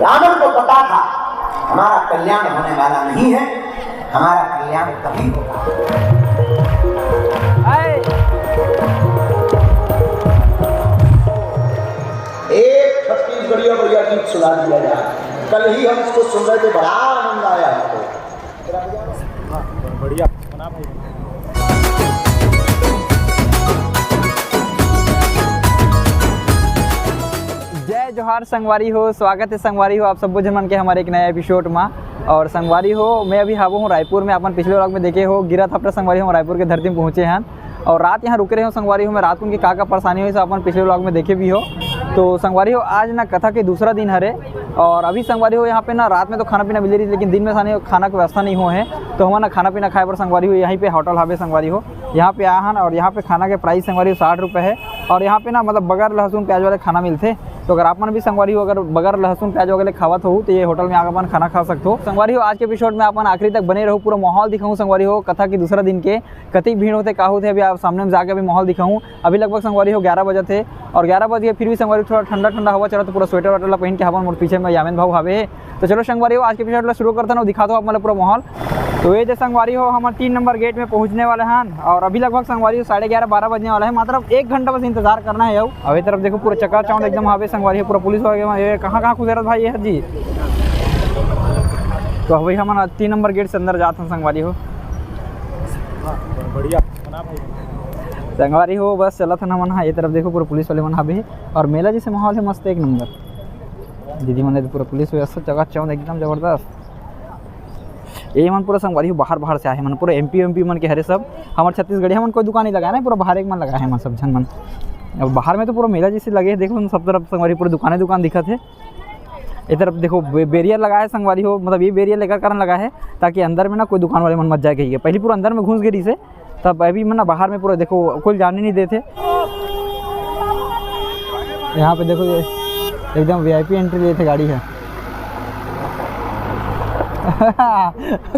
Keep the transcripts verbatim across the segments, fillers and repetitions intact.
रावण को पता था हमारा कल्याण होने वाला नहीं है, हमारा कल्याण तभी होगा। एक छत्तीसगढ़िया बढ़िया गीत सुना दिया जाए। कल ही हम इसको सुन रहे थे, बड़ा आनंद आया हमको। बढ़िया बना भाई। जय जोहार संगवारी हो, स्वागत है संगवारी हो आप सबो झन मन के हमारे एक नया एपिसोड मा। और संगवारी हो, मैं अभी हावो हूँ रायपुर में। अपन पिछले व्लॉग में देखे हो, गिरा थपटा संगवारी हो, हम रायपुर के धरती में पहुँचे हैं। और रात यहाँ रुके रहे हो संगवारी हो, मैं रात को उनके का का परेशानी होइस, अपन पिछले व्लॉग में देखे भी हो। तो संगवारी हो, आज ना कथा के दूसरा दिन हरे। और अभी संगवारी हो, यहाँ पे ना रात में तो खाना पीना मिले रही, लेकिन दिन में सानी खाना की व्यवस्था नहीं हो है, तो हमन ना खाना पीना खाए बर संगवारी हो यहीं पे होटल हावे संगवारी हो, यहाँ पे आए हन। और यहाँ पे खाना के प्राइस संगवारी हो साठ रुपये है। और यहाँ पे ना मतलब बगैर लहसुन प्याज वाले खाना मिलथे। तो अगर आप मन भी संगवारी हो, अगर बगैर लहसुन प्याज वगैरह खावत हो, तो ये होटल में आके अपन खाना खा सकते हो। संगवारी हो, आज के एपिसोड में अपन आखिरी तक बने रहो, पूरा माहौल दिखाऊँ संगवारी हो, कथा की दूसरा दिन के कतिक भीड़ होथे, का होथे, अभी आप सामने में जाके अभी माहौल दिखाऊँ। अभी लगभग संगवारी हो ग्यारह बजे थे और ग्यारह बज गए, फिर भी संगवारी हो थोड़ा ठंडा ठंडा हवा चलत हे, पूरा स्वेटर वेटर ला पहन के हवन। मोर पीछे में यामिन भाऊ हावे हे। तो चलो संगवारी हो, आज के एपिसोड ला शुरू करथन अउ दिखाथों आप मन ला पूरा माहौल। तो ये दे संगवारी हो, हमन तीन नंबर गेट में पहुंचने वाले हन और अभी लगभग संगवारी हो साढ़े ग्यारह बारह बजने वाला है, मतलब एक घंटा बस इंतजार करना है। अउ अभी तरफ देखो पूरा चकाचौंध एकदम हावे संगवारी हो, पूरा पुलिस हो गए। ये कहाँ कहाँ खुसेरत भाई ये जी। तो अभी हमन तीन नंबर गेट से अंदर जात हन संगवारी हो। बढ़िया बना भाई। संगवारी हो, बस चलत हन हमन। हाँ, ये तरफ देखो पूरा पुलिस वाले मन हावे और मेला जैसे माहौल है मस्त एक नंबर। दीदी मन पूरा पुलिस व्यवस्था चकाचौंध एकदम जबरदस्त। ये मन पूरा संगवारी हो बाहर बाहर से आए मन, पूरा एमपी एमपी मन के हरे सब। हमारे छत्तीसगढ़ी हमन कोई दुकान नहीं लगाए ना, पूरा बाहर एक मन लगाए हैं मन सब झन मन। अब बाहर में तो पूरा मेला जैसे लगे है, देखो सब तरफ संगवारी पूरा दुकानें दुकान दिखत है। ये तरफ देखो बे-, बैरियर लगा है संगवारी हो, मतलब ये बैरियर लेकर कारण लगा है ताकि अंदर में ना कोई दुकान वाले मन मत जाए कहिए। पहले पूरा अंदर में घुस गई से, तब अभी मन ना बाहर में पूरा देखो कोई जाने नहीं देते। यहाँ पे देखो ये एकदम वीआईपी एंट्री लिए थे गाड़ी है।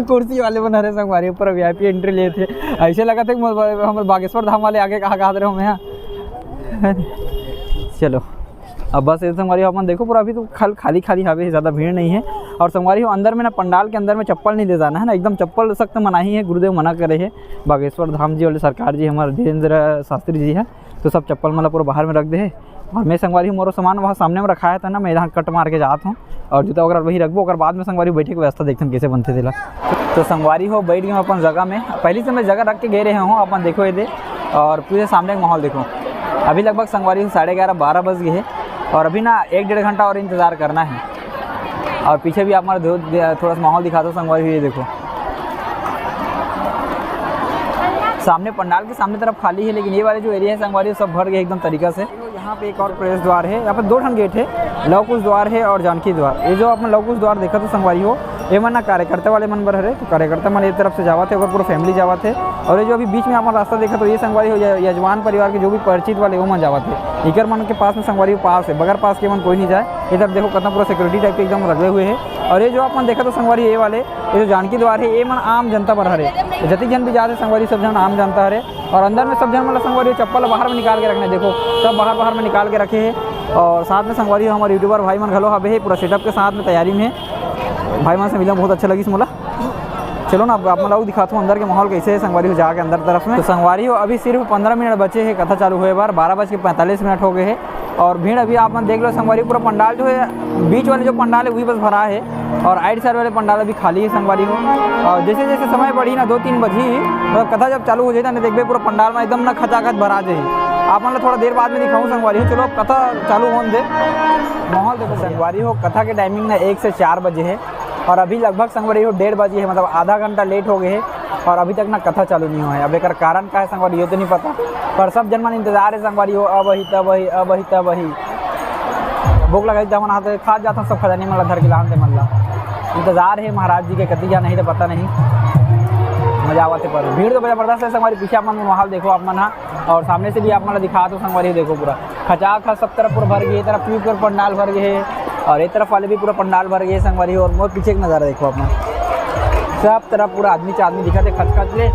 कुर्सी वाले मन हरे संगवारी पूरा वीआईपी एंट्री लिए थे। ऐसे लगा था कि मोर-, हमर बागेश्वर धाम वाले आगे कहा कहा रहे हो मैं। चलो अब बस ये संगवारी अपन देखो पूरा अभी तो खाल-, खाली खाली हावे, ज़्यादा भीड़ नहीं है। और संगवारी हो अंदर में ना पंडाल के अंदर में चप्पल नहीं ले जाना है ना, एकदम चप्पल सख्त मनाही है, गुरुदेव मना करे है। बागेश्वर धाम जी वाले सरकार जी हमारे धीरेंद्र शास्त्री जी है, तो सब चप्पल मतलब पूरा बाहर में रख दे है। और मैं संगवारी हो मोरो सामान वहाँ सामने में रखा है था ना, मैं यहाँ कट मार के जात हूँ और जूता वगैरह वही रखबो, ओकर बाद में संगवारी हो बैठे के व्यवस्था देखते हैं कैसे बनते तेला। तो संगवारी हो बैठ गए अपन जगह में, पहली से मैं जगह रख के गए रहे हूँ, अपन देखो ये दे। और पूरे सामने का माहौल देखो, अभी लगभग संगवारी हो साढ़े ग्यारह बारह बज गए है और अभी ना एक डेढ़ घंटा और इंतज़ार करना है। और पीछे भी आप हमारे धो-, दे-, थोड़ा सा माहौल दिखा दो संगवारी हो, ये देखो सामने पंडाल के सामने तरफ खाली है, लेकिन ये वाले जो एरिया है संगवारी हो सब भर गए एकदम तरीका से। यहाँ पे एक और प्रवेश द्वार है, यहाँ पे दो ठन गेट है, लव कुश द्वार है और जानकी द्वार। ये जो अपन लव कुश द्वार देखा तो संगवारी हो, ये मन ना कार्यकर्ता वाले मन बर हरे, तो कार्यकर्ता मन ये तरफ से जावत है, ओकर पूरा फैमिली जावत है। और ये जो अभी बीच में अपन रास्ता देखा तो ये संगवारी हो य-, यजमान परिवार के जो भी परिचित वाले वो मन जावत है, इकर मन के पास में संगवारी हो पास है, बगैर पास के मन कोई नहीं जाए। ये तरफ देखो कितना पूरा सिक्योरिटी टाइप के एकदम लगे हुए है। और ये जो अपन देखा तो संगवारी ये वाले, ये जो जानकी द्वार है ये मन आम जनता बर हरे, जतिक झन भी जात है संगवारी सब झन आम जनता हरे। और अंदर में सब झन मतलब संगवारी चप्पल बाहर में निकाल के रखना है, देखो सब बाहर बाहर में निकाल के रखे हैं। और साथ में संगवारी हमारे यूट्यूबर भाई मन घलो हबे है, पूरा सेटअप के साथ में तैयारी में है। भाई मन से मिला बहुत अच्छा लगिस मोला। चलो ना अब आप मन ला अउ दिखात हूँ अंदर के माहौल कैसे है संगवारी हो जाके अंदर तरफ में। तो संगवारी हो अभी सिर्फ पंद्रह मिनट बचे है कथा चालू हुए बार, बारह बज के पैंतालीस मिनट हो गए है। और भीड़ अभी आप मन देख लो संगवारी पूरा पंडाल जो है बीच वाले जो पंडाल है वही बस भरा है। और आइड साइड वाले पंडाल अभी खाली है संगवारी हो। और जैसे जैसे समय बढ़ी ना दो तीन बजी मतलब कथा जब चालू हो जाए ना देखबे पूरा पंडाल में एकदम ना खचाखच भरा जाए। आप मन ला थोड़ा देर बाद में दिखाऊँ संगवारी हो। चलो अब कथा चालू होन दे। माहौल देखो संगवारी हो कथा के टाइमिंग ना एक से चार बजे है और अभी लगभग संगवारी हो डेढ़ बजे है, मतलब आधा घंटा लेट हो गए है। और अभी तक ना कथा चालू नहीं हुआ है। अब एक कारण का है संगवारी ये तो नहीं पता, पर सब जन मन इंतजार है संगवारी हो अब ही तब ही अब ही तब ही। भूख लगाई तो हमन हाथ खा जाता सब खजानी मन ला धर के लान ते मन ला। इंतजार है महाराज जी के कति जाना ही तो पता नहीं। मजा आवत है पर भीड़ तो जबरदस्त है संगवारी। पीछे आप मन माहौल देखो आप मन हा और सामने से भी आप मन ला दिखा दो संगवारी देखो पूरा खचाखच सब तरफ पूरा भर गए, ये तरफ भी पूरा पंडाल भर गए है और ये तरफ वाले भी पूरा पंडाल भर गए संगवारी। और मोर पीछे का नजारा देखो आप मन, सब तरफ पूरा आदमी च आदमी दिखत है खचखच ले।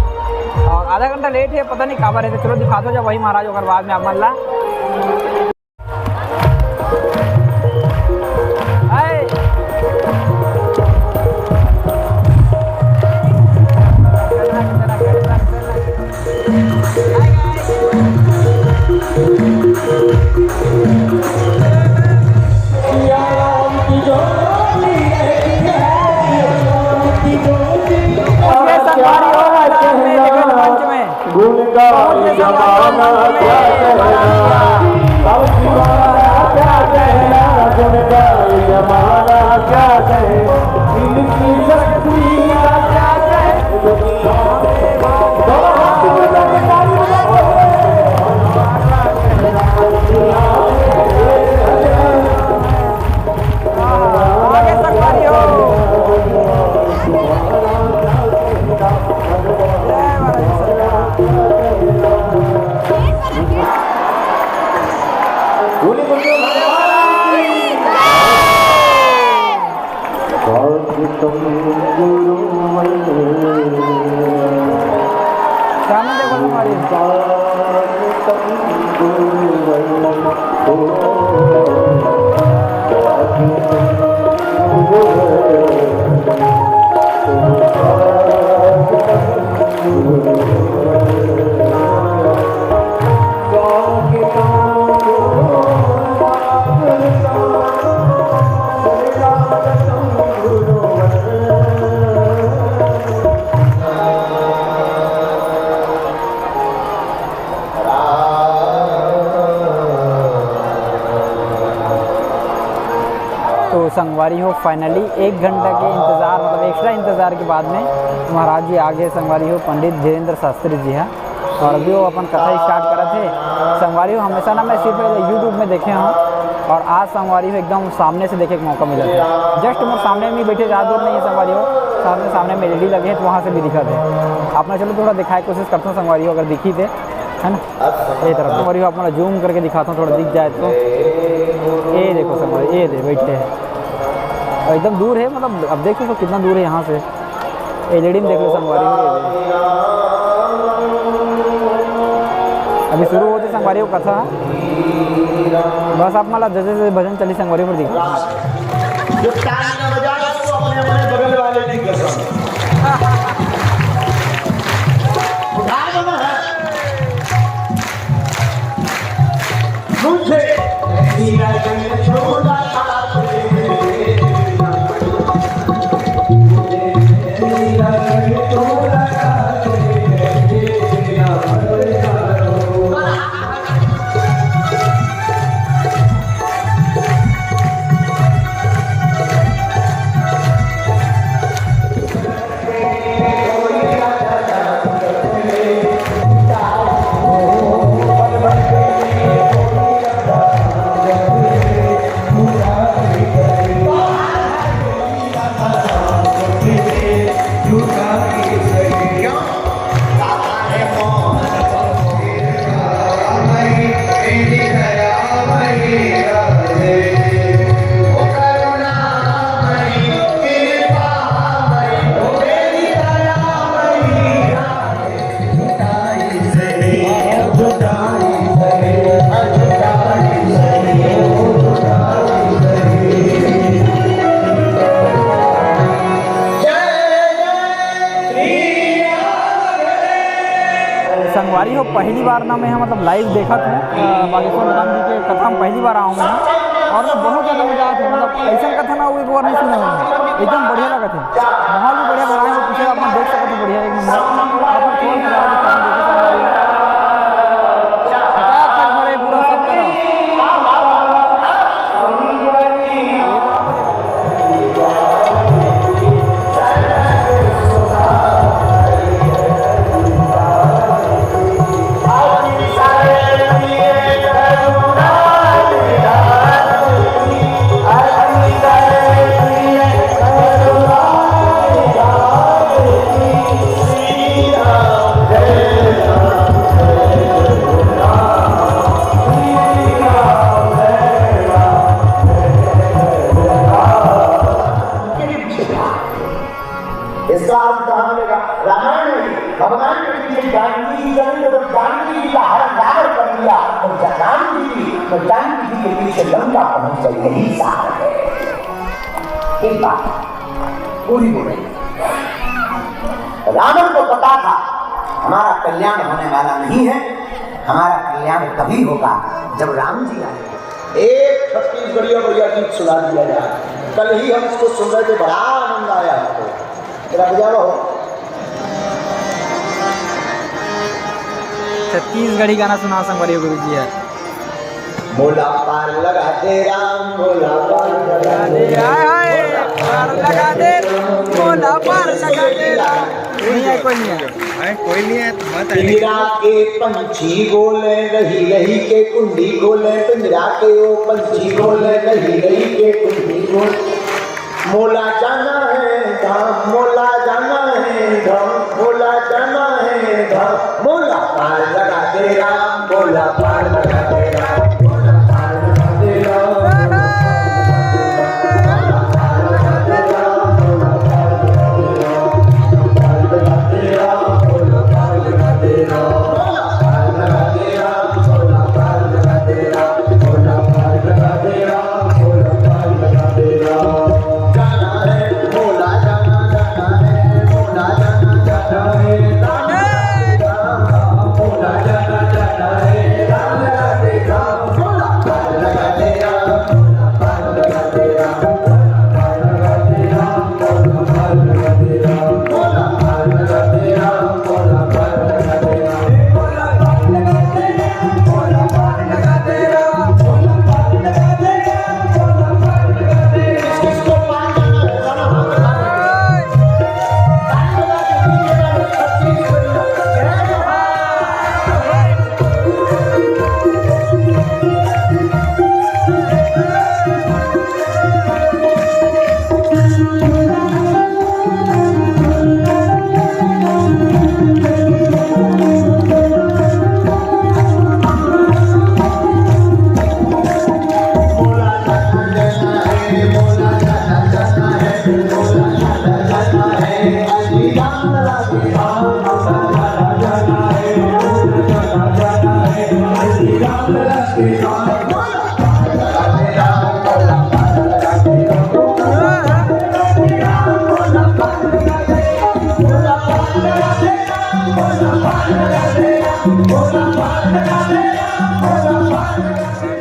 और आधा घंटा लेट है पता नहीं काबर है, तो चलो दिखा दो जब वही महाराज ओकर बाद में आप मन ला। हाय। आगे संगवारी हो। जय महाराज सरकार। सामने देखो तुम्हारी। तो संगवारी हो, finally एक घंटा के इंतजार, मतलब एक्स्ट्रा इंतजार के बाद में महाराज जी आ गए संगवारी हो, पंडित धीरेंद्र शास्त्री जी हैं। और अभी वो अपन कथा स्टार्ट करत हे। संगवारी हो, हमेशा ना मैं सिर्फ YouTube में देखे हूँ, और आज संगवारी हो एकदम सामने से देखे के मौका मिला था। जस्ट मोर सामने में बैठे, ज़्यादा दूर नहीं है संगवारी हो, सामने सामने में एलईडी लगे है, तो वहाँ से भी दिखा थे। अपना चलो थोड़ा दिखाए कोशिश करता हूँ संगवारी हो, अगर दिखी थे, है ना। ये तरफ संगवारी हो, अपना जूम करके दिखाता हूँ, थोड़ा दिख जाए तो। ये देखो संगवारी, ये दे बैठे हैं, और एकदम दूर है, मतलब अब देख सकते हो कितना दूर है यहाँ से। एलईडी में देख लो संगवारी हो, ये दे। अभी शुरू होते संगवारी हो कथा, बस आप मला जैसे जैसे भजन चली संगवारी पर दिखा। जो ताली ना बजा रहा, वो अपने अपने बगल वाले की कसम। उठा दो ना। मुझे संगवारी हो, पहली बार ना मैं ह, मतलब, लाइव देखत हूँ, अ, बागेश्वर धाम जी के कथा में पहली बार आऊँ मैं ह, और ना बहुत ज़्यादा मजा आत हे। मतलब, ऐसा कथा ना वो एक बार नहीं सुने हूँ, एकदम बढ़िया लगत हे। माहौल भी बढ़िया बनाए हो, पीछे आप मन देख सकत हो, बढ़िया एक नंबर। आप मन थोड़ा सा ज़्यादा दिखाई देखे सकत हो। फटाफट भरे पूरा सब तरफ। इसका अर्थ कहाँ मिलेगा? रामायण में भी भगवान के पीछे जानकी जी चली, तो जब जानकी जी का हरण रावण कर लिया, तो ज-, राम जी की, तो जानकी जी के पीछे लंका पहुंच गई। यही सार है। एक बात पूरी हो गई। रावण को पता था हमारा कल्याण होने वाला नहीं है, हमारा कल्याण तभी होगा जब राम जी आएंगे। एक छत्तीसगढ़िया बढ़िया गीत सुना दिया जाए। कल ही हम इसको सुन रहे थे, बड़ा आनंद आया हमको। जरा बजाओ। छत्तीसगढ़ी गाना सुना संगवारी हो गुरुजी यार। मोला पार लगा दे राम, मोला पार लगा दे। हाय, हाय, पार लगा दे, मोला पार लगा दे राम। नहीं है, कोई नहीं है। हैं, कोई नहीं है तो मत आने। पिंजरा के पंछी बोले, रही रही के कुंडी खोले, पिंजरा के वो पंछी बोले, रही रही के कुंडी खोले। मोला जाना है धाम, मोला जाना है धाम, मोला जाना है धाम, मोला पार लगा दे राम, मोला पार लगा दे राम, मोला पार लगा दे राम।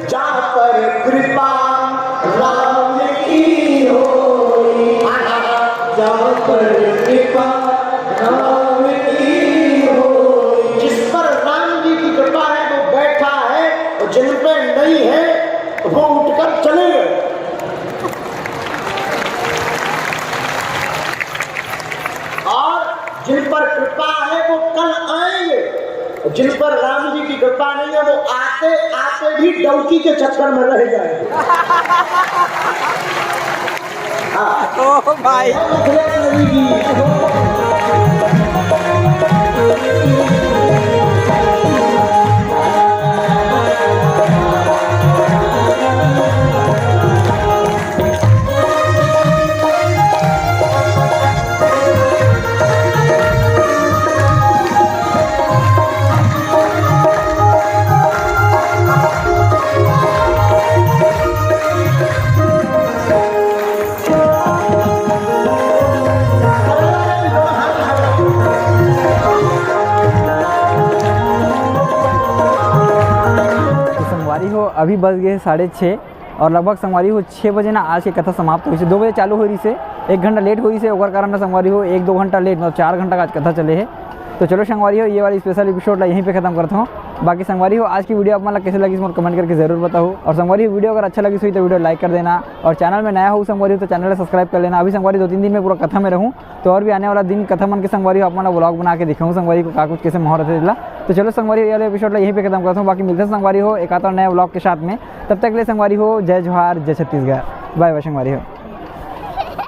जहाँ पर कृपा राम की होई, जहाँ पर कृपा राम की होई। जिस पर राम जी की कृपा है वो बैठा है, और जिन पे नहीं है वो उठकर चले गए। और जिन पर कृपा है वो कल आएंगे, जिन पर राम जी की कृपा नहीं है वो आते आते भी डौकी के चक्कर में रह जाएंगे। हाँ। ओ भाई। तो संगवारी हो, अभी बज गए साढ़े छः और लगभग संगवारी हो छः बजे ना आज के कथा समाप्त होइसे। दो बजे चालू हो रही से, एक घंटा लेट हो रही से, ओकर कारण ना संगवारी हो एक दो घंटा लेट, मतलब चार घंटा का आज कथा चले है। तो चलो संगवारी हो, ये वाली स्पेशल एपिसोड ला यहीं पे खत्म करता हूँ। बाकी संगवारी हो, आज की वीडियो आप मन ला कैसे लगी मोर कमेंट करके जरूर बताओ। और संगवारी हो, वीडियो अगर अच्छा लगी होई तो वीडियो लाइक कर देना, और चैनल में नया हो संगवारी हो तो चैनल ला सब्सक्राइब कर लेना। अभी संगवारी दो तीन दिन में पूरा कथा में रहूँ, तो और भी आने वाला दिन कथा मन के संगवारी हो आप मन ला व्लॉग बना के दिखाऊँ संगवारी को का कुछ कैसे माहौल रहते ला। तो चलो संगवारी हो, ये वाला एपिसोड ला यहीं पे खत्म करता हूँ। बाकी मिलते हैं संगवारी हो एक आध और नए व्लॉग के साथ में। तब तक के लिए संगवारी हो जय जोहार, जय छत्तीसगढ़, बाय बाय संगवारी हो।